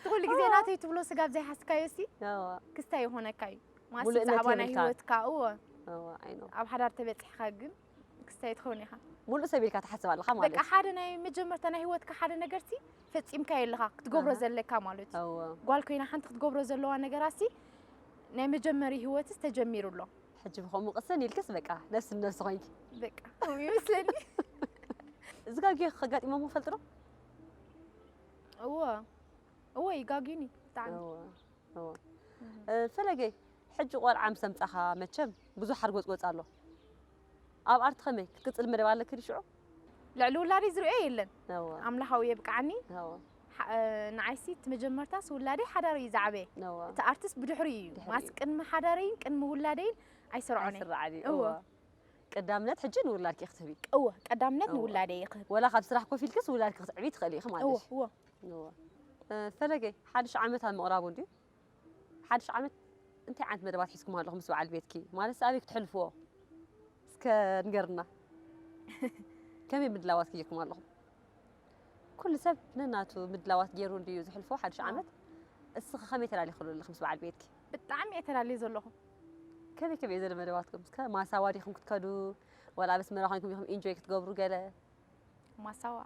ኩሉ ግዜ ናተይ ትብሎ ስጋብ ዘይሓዝካዮ ሲ እዋ። ክስታይ ይኾነካ እዩ። ማስ ሙሉእነት ብዛዕባ ናይ የብልካን። ህይወትካ እወ እዋ፣ ኣይ ኖ። ኣብ ሓዳር ተበፂሕካ ግን ክስታይ ትኸውን ኢኻ። ሙሉእ ሰብ ኢልካ ትሓስብ ኣለኻ ማለት በቃ እዩ። ሓደ ናይ መጀመርታ ናይ ህይወትካ ሓደ ነገር ሲ ፈፂምካዮ ኣለኻ ክትገብሮ ኣሃ። ዘለካ ማለት እዩ። እዋ። ጓል ኮይና ሓንቲ ክትገብሮ ዘለዋ ነገራት ሲ ናይ መጀመሪ ህይወትስ ተጀሚሩ ኣሎ። ሕጂ ብኸምኡ ቅስን ኢልክስ በቃ ነፍሲ ንነፍሲ ኮይንኪ። በቃ ከምኡ ይመስለኒ። እዚ ጋጊ ከጋጢሞም ይፈልጥ ዶ? እወ እወ ይጋጊኒ ብጣዕሚ። እዋ፣ እዋ። እ፣ ፈለገይ፣ ሕጂ ቆልዓ ምስ ኣምጻኻ መቸም ብዙሕ ሓርጎጽጎጽ ኣሎ። ኣብ ኣርት ከመይ ክትቅጽል መደብ ኣለኪ ድዩ ሽዑ? ልዕሊ ውላደይ ዝርእዮ የለን። እዋ፣ ኣምላኻዊ የብቅዓኒ። እዋ፣ ሓ-፣ እ፣ ንዓይሲ እቲ መጀመርታ ስ ውላደይ ሓዳር እዩ ዝዓበየ። እዋ። እቲ ኣርትስ ብድሕሪ እዩ። ድሕሪ ማስ እዩ። ቅድሚ ሓዳረይን ቅድሚ ውላደይን ኣይስርዖን እየ። ኣይስራዕን እዩ። እዋ። እዋ። ቀዳምነት ሕጂ ንውላድኪ ክትህቢ። እወ ቀዳምነት እዋ። ንውላደይ ይኽህብ። ወላ ካብ ስራሕ ኮፍ ኢልክስ ውላድኪ ክትዕቢ ትኽእሊ ኢኺ ማለት እወ እዩ። እወ። እዋ። እ፣ ፈለገይ፣ ሓድሽ ዓመት ኣብ ምቕራቡ እንድዩ። ሓድሽ ዓመት እንታይ ዓይነት መደባት ሒዝኩም ኣለኹም ምስ በዓል ቤትኪ? ማለት ኣበይ ክትሕልፍዎ? እስከ ንገርና። ከመይ ምድላዋት ጌርኩም ኣለኹም? ኩሉ ሰብ ነናቱ ምድላዋት ጌሩ እንድዩ ዝሕልፎ ሓድሽ ኣዎ። ዓመት። እስኺ ከመይ ተዳሊኺሉ ኣለኺ ምስ በዓል ቤትኪ? ብጣዕሚ እየ ተዳልየ ዘለኹ። ከመይ ከመይ ዘለ መደባትኩም? እስከ ማሳዋ ዲኹም ክትከዱ? ወላ ኣብ ኣስመራ ኮይንኩም ኢኹም ኢንጆይ ክትገብሩ ገለ? ማሳዋ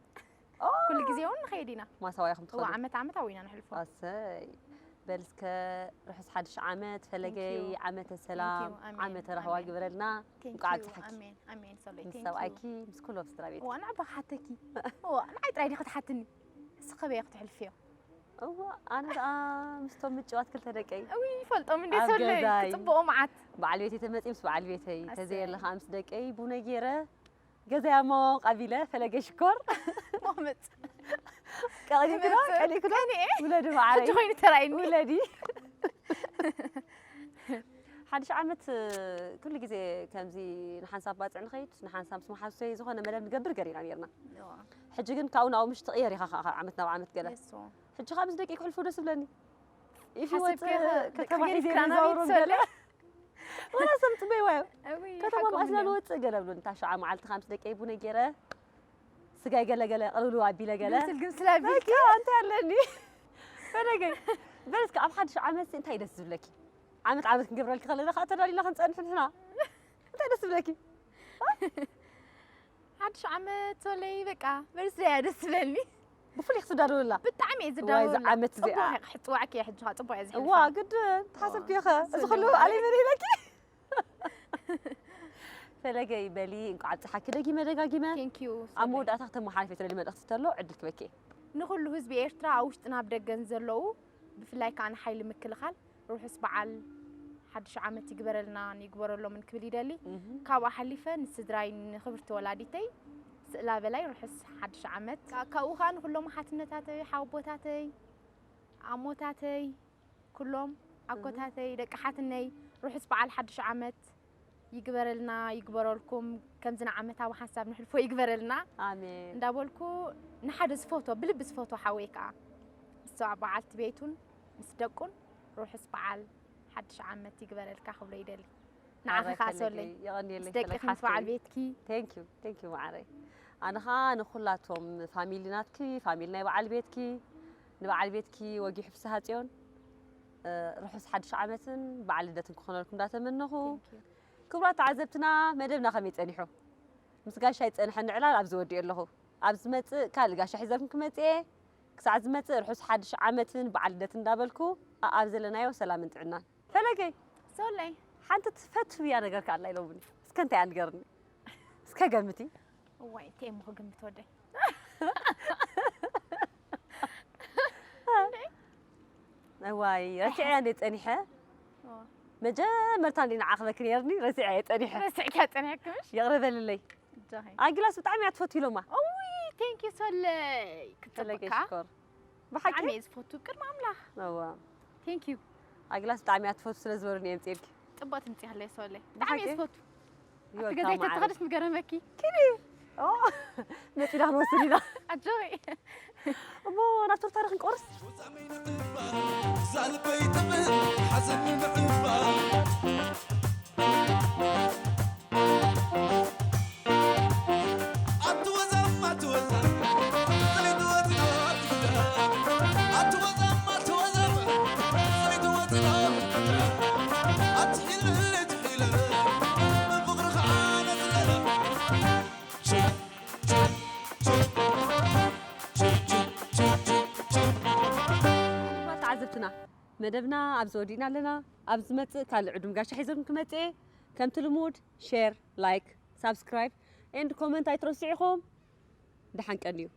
ኦ! ኩሉ ግዜ እውን ንኸይድ ኢና። ማሳዋ ኢኹም እዋ ትኸዱ? ዓመት ዓመት ኣው ኢና ንሕልፎ። ኣሰይ። በል እስከ ርሑስ ሓድሽ ዓመት ፈለገይ፣ Thank you። ዓመተ ሰላም፣ Thank you። ኣሜን። ዓመተ ራህዋ ኣሜን። ግበረልና። Thank እንኳዕ you። ኣብፀሐኪ። ኣሜን። ኣሜን። ሶለይ። ምስ Thank you። ሰብኣይኪ፣ ምስ ኩሎም ስድራ ቤት። እዋ ንዕባ ክሓተኪ። እዋ ንዓይ ጥራይ ዲኺ ትሓትኒ? እስኺ ከበይ ክትሕልፍዮ? እዋ ኣነ ደኣ ምስቶም ምጭዋት ክልተ ደቀይ እዊ ይፈልጦም እንዴ ኣብ ሰለይ ገዛይ። ክጽብኦ መዓት በዓል ቤተይ ተመጺኦም ምስ በዓል ቤተይ ኣሰይ። ተዘየለ ከዓ ምስ ደቀይ ቡነ ገይረ ገዛይ ኣማዋቕ ኣቢለ ፈለገ ሽኮር ሞመጽ ቀሊክዶ ቀሊክዶ ውለዲ ማዕረይ ሕጂ ኮይኑ ተራይኒ ውለዲ ሓድሽ ዓመት ኩሉ ግዜ ከምዚ ንሓንሳብ ባፅዕ ንኸይድ ንሓንሳብ ምስ መሓዙተይ ዝኾነ መደብ ንገብር ገሪና ነርና ሕጂ ግን ካብኡ ናብኡ ምሽ ትቕየር ኢኻ ከዓ ካብ ዓመት ናብ ዓመት ገለ ሕጂ ካብ ምስ ደቂ ክሕልፎ ደስ ብለኒ ኢፊ ወፅ ከተማ ሒዘ ዛውሮም ገለ ወላ ሰብ ፅበይዋ እዮም ከተማ ማእስና ንወፅእ ገለ ብሉን እታ ሸዓ መዓልቲ ካብ ምስ ደቂ ቡነ ገይረ ስጋይ ገለ ገለ ቅልውልው ኣቢለ ገለ ግምስል ግምስል ኣቢልኪ እንታይ ኣለኒ ፈለገይ በልስከ ኣብ ሓድሽ ዓመት እንታይ ደስ ዝብለኪ ዓመት ዓመት ክንገብረልኪ ከለና ከዓ ተዳሊና ክንፀንሕ ንሕና እንታይ ደስ ዝብለኪ ሓድሽ ዓመት ሶለይ በቃ በርስ እያ ደስ ዝብለኒ ብፍሉይ ክትዳለወላ ብጣዕሚ እየ ዝዳለወላ ዓመት እዚኣ ሕፅዋዕኪ እየ ሕጂ ከዓ ፅቡቅ እየ እዋ ግድን ተሓሰብኪ ኢኸ እዚ ኩሉ ኣለይ መን ኢለኪ ፈለገይ በሊ እንኳዕ ኣብፀሓኪ ደጊመ ደጋጊመ ቴንኪዩ ኣብ መወዳእታ ክተመሓላልፊ ትደሊ መልእኽቲ ተሎ ዕድል ክበኪ ንኩሉ ህዝቢ ኤርትራ ኣብ ውሽጥን ኣብ ደገን ዘለዉ ብፍላይ ከዓ ንሓይሊ ምክልኻል ርሑስ በዓል ሓድሽ ዓመት ይግበረልና ይግበረሎምን ክብል ይደሊ ካብኡ ሓሊፈ ንስድራይ ንክብርቲ ወላዲተይ ስእላ በላይ ርሑስ ሓድሽ ዓመት ካብኡ ከዓ ንኩሎም ሓትነታተይ ሓወቦታተይ ኣሞታተይ ኩሎም ኣኮታተይ ደቂ ሓትነይ ርሑስ በዓል ሓድሽ ዓመት ይግበረልና ይግበረልኩም ከምዚ ንዓመታዊ ሓንሳብ ንሕልፎ ይግበረልና ኣሜን እንዳበልኩ ንሓደ ዝፈቶ ብልቢ ዝፈቶ ሓወይ ከዓ ምስ በዓልቲ ቤቱን ምስ ደቁን ርሑስ በዓል ሓድሽ ዓመት ይግበረልካ ክብሎ ይደሊ ንዓኺ ከዓ ሶለይ ምስ ደቅኺ ምስ በዓል ቤትኪ ቴንኪዩ ቴንኪዩ መዓረይ ኣነ ከዓ ንኩላቶም ፋሚሊ ናትኪ ፋሚሊ ናይ በዓል ቤትኪ ንበዓል ቤትኪ ወጊሑ ፍስሃ ፅዮን ርሑስ ሓድሽ ዓመትን በዓል ልደትን ክኾነልኩም እንዳተመነኹ ክቡራት ተዓዘብትና መደብና ከመይ ፀኒሑ ምስ ጋሻ ይፀንሐኒ ዕላል ኣብዚ ወዲኦ ኣለኹ ኣብ ዝመፅእ ካልእ ጋሻ ሒዘልኩም ክመፅእ እየ ክሳዕ ዝመፅእ ርሑስ ሓድሽ ዓመትን በዓል ልደትን እንዳበልኩ ኣብ ዘለናዮ ሰላምን ጥዕናን ፈለገይ ሶለይ ሓንቲ ትፈትውያ ነገር ከኣላ ኢሎምኒ እስከ እንታይ ኣንገርኒ እስከ ገምቲ እዋይ እንታይ እሞ ክግምት ወደይ እዋይ ረሲዐያ እንደ ፀኒሐ መጀመርታ እንዲ ንዓኽበኪ ነርኒ ረሲዐያ ፀኒሐ ረሲዕካ ፀኒሕክምሽ ይቕረ በልለይ ኣጊላስ ብጣዕሚ እያ ትፈቱ ኢሎማ ቴንኪ ሶለይ ፈለገ ክትፅብካ ሽኮር ብሓቂ ብጣዕሚ እየ ዝፈቱ ቅድሚ ኣምላኽ እዋ ቴንኪዩ ኣጊላስ ብጣዕሚ እያ ትፈቱ ስለ ዝበሉኒ እዮም ፅልኪ ፅቡቅ ትምፅእ ከለይ ሶለይ ብጣዕሚ እየ ዝፈቱ ኣብቲ ይወልካ ገዛይ መዓረይ ተትኸደስ ምገረመኪ ኪዲ ኦ፣ መፂና ክንወስድ ኢና ኣጆይ እሞ ናብ ቶርታ ዶ ክንቆርስ ዛልበይ ጥምን ሓዘን ምዕባ ኣትወዛም ኣትወዛም ዘይትወዝዶ ኣትወዛም ኣትወዛም ዘይትወዝዶ ኣትሒል ትሒል ብፍቕርኻ ነፅለላ ተዓዘብትና መደብና ኣብዚ ወዲእና ኣለና ኣብ ዝመፅእ ካልእ ዕዱም ጋሻ ሒዘኩም ክመፅእ እየ ከምቲ ልሙድ ሼር ላይክ ሳብስክራይብ ኤንድ ኮመንት ኣይትረስዑ ኢኹም ደሓን ቀንዩ